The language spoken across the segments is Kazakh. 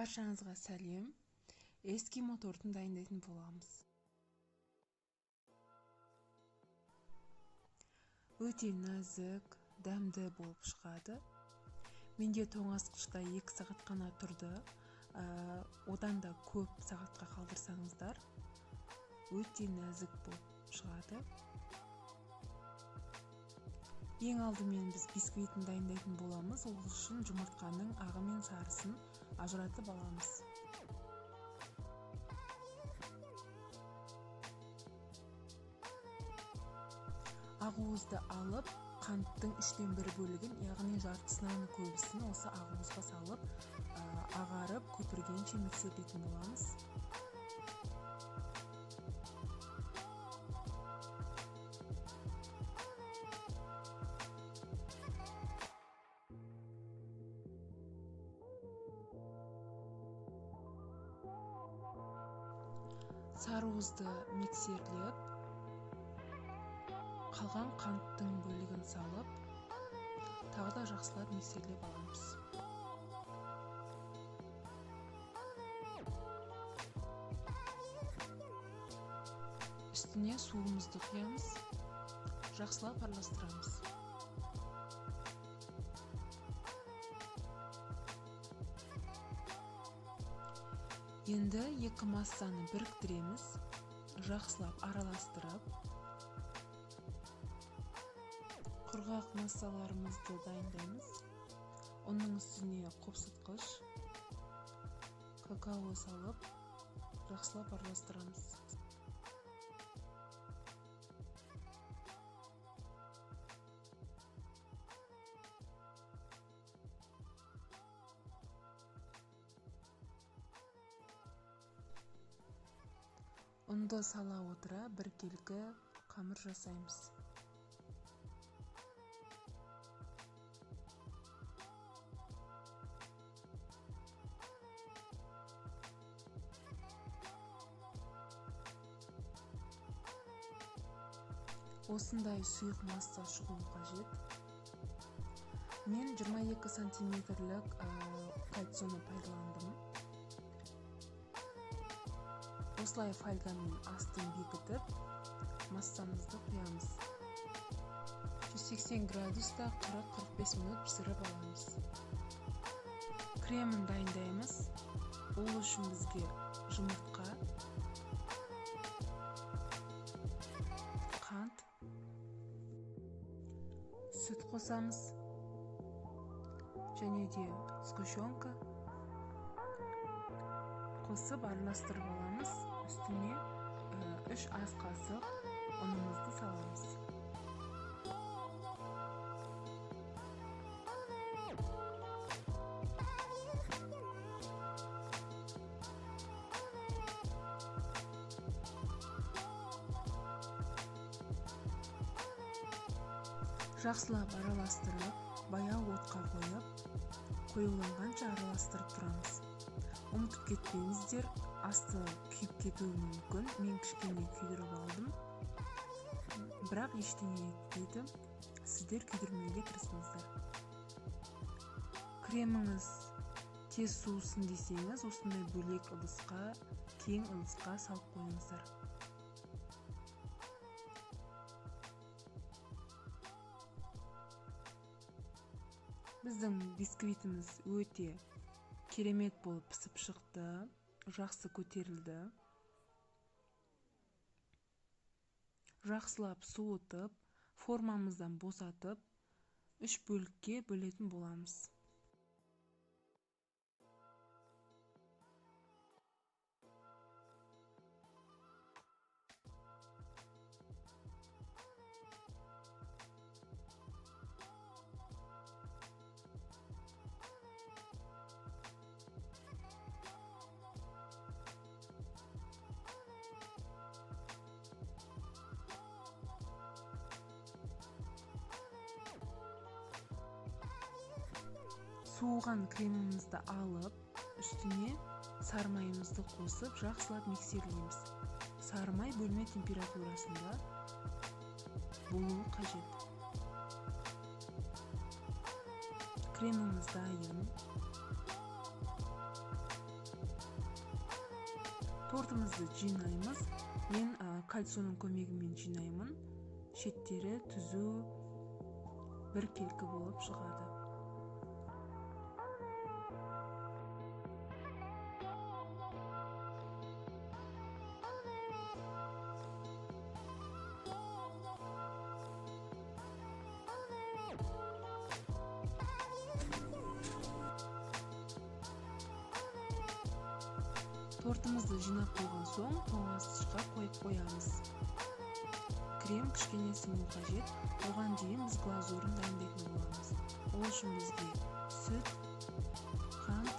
Баршаңызға сәлем. Эскимо тортын дайындайтын боламыз. Өте нәзік, дәмді болып шығады. Менде тоңазытқышта 2 сағат қана тұрды. Одан да көп сағатқа қалдырсаңыздар, өте нәзік болып шығады. Ең алдымен біз бисквитін дайындайтын боламыз. Ол үшін жұмыртқаның ағы мен сарысын ажыратып аламыз. Ақуызды алып, қанттың 1/3 бөлігін, яғни жартысынан көбісін осы ақуызға салып, ағарып көпіргенше миксерлейтін боламыз. Сарыуызды миксерлеп, қалған қанттың бөлігін салып, тағы да жақсылап миксерлеп аламыз. Үстіне суымызды құямыз, жақсылап араластырамыз. Енді екі массаны біріктіреміз, жақсылап араластырып, құрғақ массаларымызды дайындаймыз. Оның үстіне қопсытқыш, какао салып, жақсылап араластырамыз. Ұнды сала отыра біркелкі қамыр жасаймыз. Осындай сұйық масса шығуы қажет. Мен 22 сантиметрлік кольцоны пайдаландым. Осылай фольгамен астын бекітіп, массамызды құямыз. 180 градуста 40-45 минут пісіріп аламыз. Кремін дайындаймыз. Ол үшін бізге жұмыртқа, қант, сүт қосамыз және де сгущенка қосып араластырып аламыз. Үстіне 3 ас қасық ұнымызды саламыз. Жақсылап араластырып, баяу отқа қойып, қоюланғанша араластырып тұрамыз. Ұмытып кетпеңіздер, асты күйіп кетуі мүмкін. Мен кішкене күйдіріп алдым, бірақ ештеңе етпейді. Сіздер күйдірмеуге тырысыңыздар. Креміңіз тез суысын десеңіз, осындай бөлек ыдысқа, кең ыдысқа салып қойыңыздар. Біздің бисквитіміз өте керемет болып пісіп шықты, жақсы көтерілді. Жақсылап суытып, формамыздан босатып, 3 бөлікке бөлетін боламыз. Суыған кремімізді алып, үстіне сары майымызды қосып, жақсылап миксерлейміз. Сары май бөлме температурасында болуы қажет. Креміміз дайын. Тортымызды жинаймыз. Мен кольцоның көмегімен жинаймын. Шеттері түзу біркелкі болып шығады. Тортымызды жинап болған соң тоңазытқышқа қойып қоямыз. Крем кішкене сіңу қажет. Оған дейін біз глазурын дайындайтын боламыз. Ол үшін бізге сүт, қант,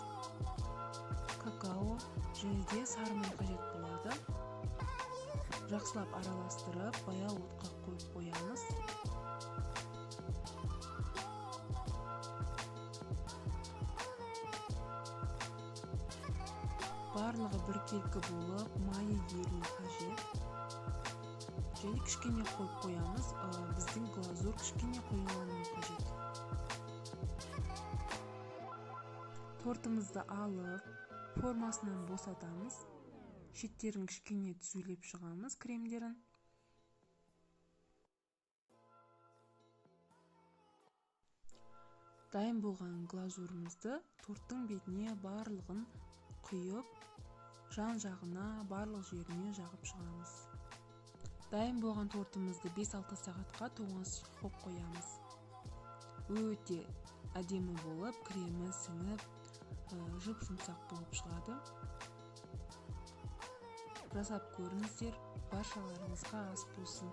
какао және де сары май қажет болады. Жақсылап араластырып, баяу отқа қойып қоямыз. Барлығы біркелкі болып, майы еруі қажет. Және кішкене қойып қоямыз. Біздің глазур кішкене қоюлануы қажет. Тортымызды алып, формасынан босатамыз. Шеттерін кішкене түзулеп шығамыз кремдерін. Дайын болған глазурымызды торттың бетіне барлығын құйып, жан-жағына, барлық жеріне жағып шығамыз. Дайын болған тортымызды 5-6 сағатқа тоңазытқышқа қойып қоямыз. Өте әдемі болып, кремі сіңіп, жұп-жұмсақ болып шығады. Жасап көріңіздер, баршаларыңызға ас болсын.